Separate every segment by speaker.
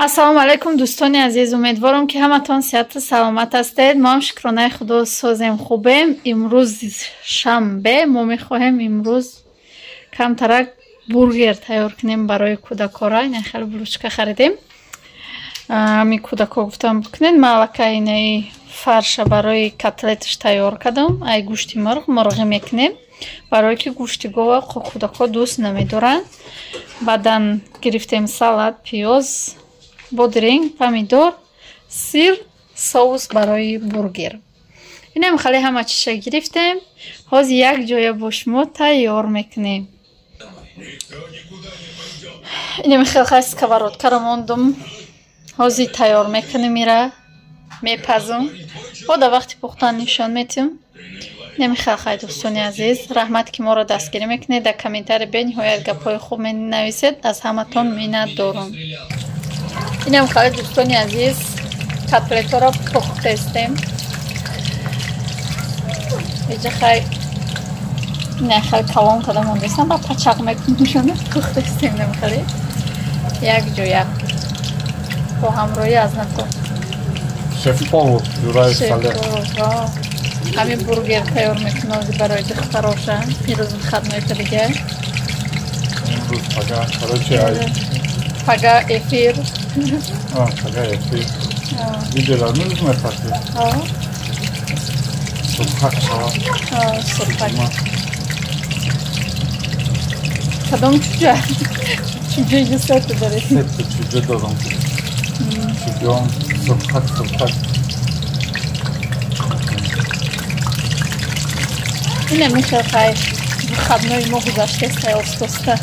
Speaker 1: Ассалому алайкум, дӯстони азиз. Умедворам, ки ҳаматон сиҳату саломат ҳастед. Мо ҳам, шукронаи Худо, созем, хубем. Имрӯз шанбе, мо мехоҳем имрӯз камтарак бургер тайёр кунем барои кӯдакора. Ина хеле булочка харидем. Ами кӯдако гуфтам, бикунед. Ма аллакай инаи фарша барои котлеташ тайёр кардам. Ай гӯшти мурғ, мурғӣ мекунем, барое ки гӯшти гова кӯдако дӯст намедоранд. Баъдан гирифтем салат, пиёз, бодринг, помидор, сир, соус барои бургер. Инам хеле ҳама чиша гирифтем. Ҳозир як ҷоя бо шумо тайёр мекунем. Инам хел хай сковородкаро мондум. Ҳозир тайёр мекунем, ира мепазум. Бо дар вақти пухтан нишон метиҳам. Инами хел хай, дӯстони азиз, раҳмат, ки моро дастгирӣ мекунед, дар комментарий бениҳоят гапҳои хуб менависед, аз ҳаматон миннатдорум. Инам хеле, дӯстони азиз, котлетҳоро пухтестем. Иҷа хай ина хеле калон када мондестам, ба пачақ мекунемшона. Пухтестем инам хеле як ҷоя бо ҳамроҳӣ аз нако
Speaker 2: Шеф-повар Юраев Салех.
Speaker 1: Ҳамин бургер тайёр мекунад барои духтароша. Имрӯз выходной дига.
Speaker 2: Имрӯз, пага, короче, ай
Speaker 1: Пага эфир.
Speaker 2: А, пага эфир. Видеоро имрӯз мепартӣ? Сурхак шава.
Speaker 1: Сурхак. Кадом чуҷа? Чуҷаи сета доред?
Speaker 2: Сета чуҷа дорам. Чуҷаам сурхак, сурхак.
Speaker 1: Ина мешавад, хай, выходной мо гузаштест, остоста.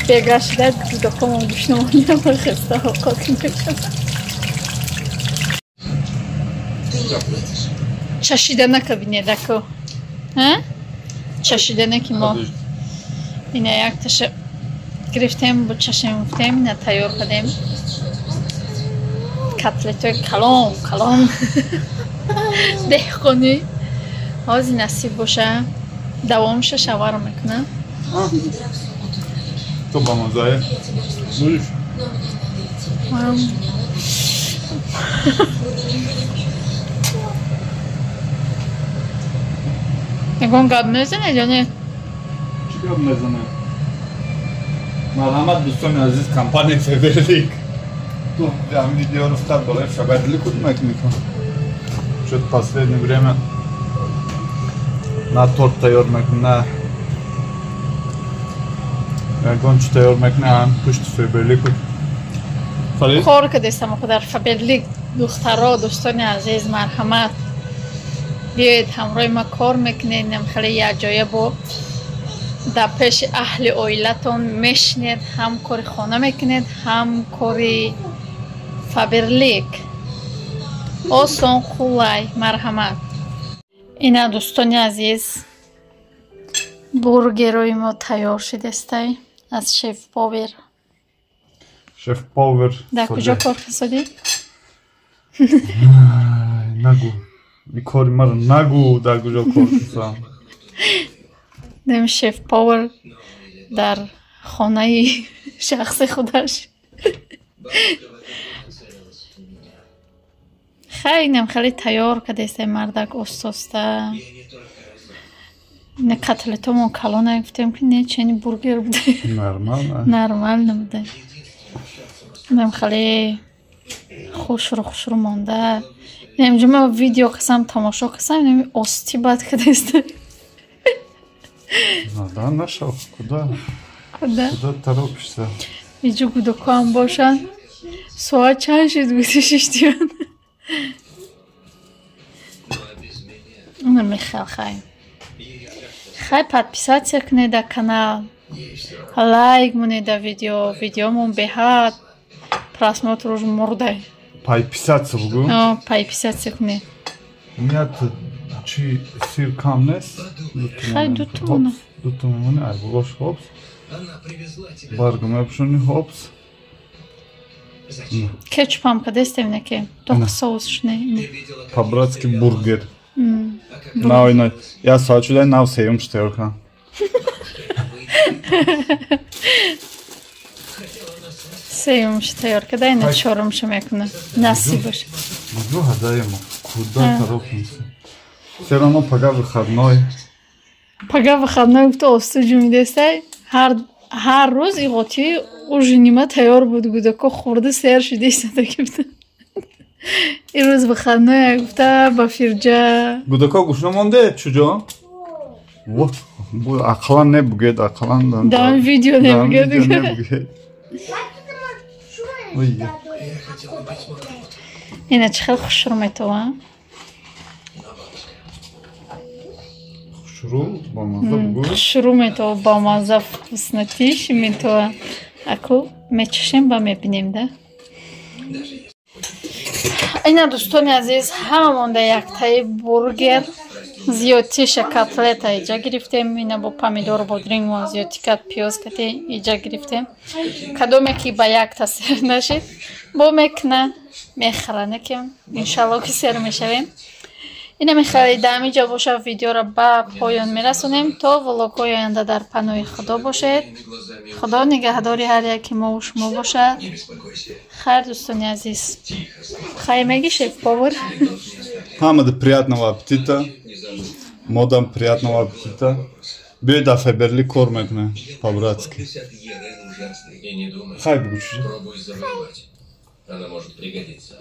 Speaker 1: Бега шида кӯдакомон гӯшнамон хеста овқот мешавад. Чашида накабинед ако. Чашидане ки мо ина якташа гирифтем, бо чашем гуфтем, ина тайёр кардем. Котлетҳои калон, калон. Деҳқонӣ. Ҳозир насиб боша, давомша шаваро мекунам.
Speaker 2: То ба маззае? Будешь?
Speaker 1: Ягон гап мезанед ё не?
Speaker 2: Чӣ гап мезанем? Марҳамат, дӯстони азиз, компания Фаберлик. Ту ҳамин видеоро фақат барои Фаберлик мекунӣ. Что-то последнее время на торт тайёр мекунӣ, на ягон чӣ тайёр мекунӣ, ҳам пушти Фаберлик.
Speaker 1: Кор кардестам дар Фаберлик. Духтаро, дӯстони азиз, марҳамат, биёед, ҳамроҳи ма кор мекунед. Инам хеле якҷоя бо дар пеши аҳли оилатон мешинед, ҳам кори хона мекунед, ҳам кори Фаберлик. Осон, қулай, марҳамат. Ина, дӯстони азиз, бургерои мо тайёр шидестай аз шеф повар.
Speaker 2: Шеф повар.
Speaker 1: Дар куҷо кор кардӣ?
Speaker 2: Нагу. И кори маро нагу, дар куҷо кор кардам.
Speaker 1: Дем шеф повар дар хонаи шахси худаш. Хай, инам хеле тайёр кардестай мардак остоста. Ина котлетомон калона, гуфтем, ки не, чени бургер буде.
Speaker 2: Нормально.
Speaker 1: Нормально буде. Инам хеле хушру хушру монда. Инам ма видео касам, тамошо касам, инами ости бад кардеста.
Speaker 2: Да, нашел. Куда?
Speaker 1: Куда?
Speaker 2: Куда торопишься?
Speaker 1: Иҷо кӯдакоам бошанд. Соат чанд шуд, гуфти шиштиён. Михел, хай. Хай, подписаться кунед дар канал. Лайк монед дар видео. Видеомон беҳад просмотр уж мурдай.
Speaker 2: Подписаться бугу?
Speaker 1: Подписаться кунед.
Speaker 2: Нет, чи сир кам нест?
Speaker 1: Хай, ду тумона.
Speaker 2: Ду тумона, ай булош хопс. Баргу мепӯшони, хопс.
Speaker 1: Кетчупам кадестем неке? Тоқ соус шуне.
Speaker 2: По-братски бургер. Нав ина я соат шуда, нав сеюм тайёр кардам.
Speaker 1: Сеюмша тайёр када, ина чорумша мекуна. Насиб боша.
Speaker 2: Ну, хадаемо. Куда торопимся? Все равно пага выходной.
Speaker 1: Пага выходной гуфта осту ҷумидестай. Ҳар рӯз иғоти ужинима тайёр буд, гудако хӯрда сер шудеистода гуфта. Ирӯз выходной гуфта ба фирҷа.
Speaker 2: Гудако гушна монде чуҷо? Ақаллан небугед, ақаллан.
Speaker 1: Дар видео небугед. Ина чӣ хел хушрӯ метова.
Speaker 2: Хушрӯ бамаза бугӯ.
Speaker 1: Хушрӯ метова, бамаза, вкуснотиш метова. Аку мечашем ба мебинем да. Ина дӯстони азиз, ҳама монда яктаи бургер, зиёдтиша котлета иҷа гирифтем. Ина бо помидору бодринг мо зиёдти кат пиёз кати иҷа гирифтем. Кадоме ки ба якта сер нашид, бо мекуна мехӯра, неки иншалло ки сер мешавем. Ина мехоҳед дар ҳамин боша видеоро ба поён мерасонем. То влогҳои оянда дар паноҳи Худо бошед. Худо нигаҳдори ҳар яки мову шумо бошад. Хайр, дӯстони азиз. Хайр меги, шеф повар?
Speaker 2: Ҳамада приятного аппетита. Модам приятного аппетита. Биёед дар Фаберли кор мекунем по-братски. Хайр бугӯ чӣ?
Speaker 3: Она может пригодиться.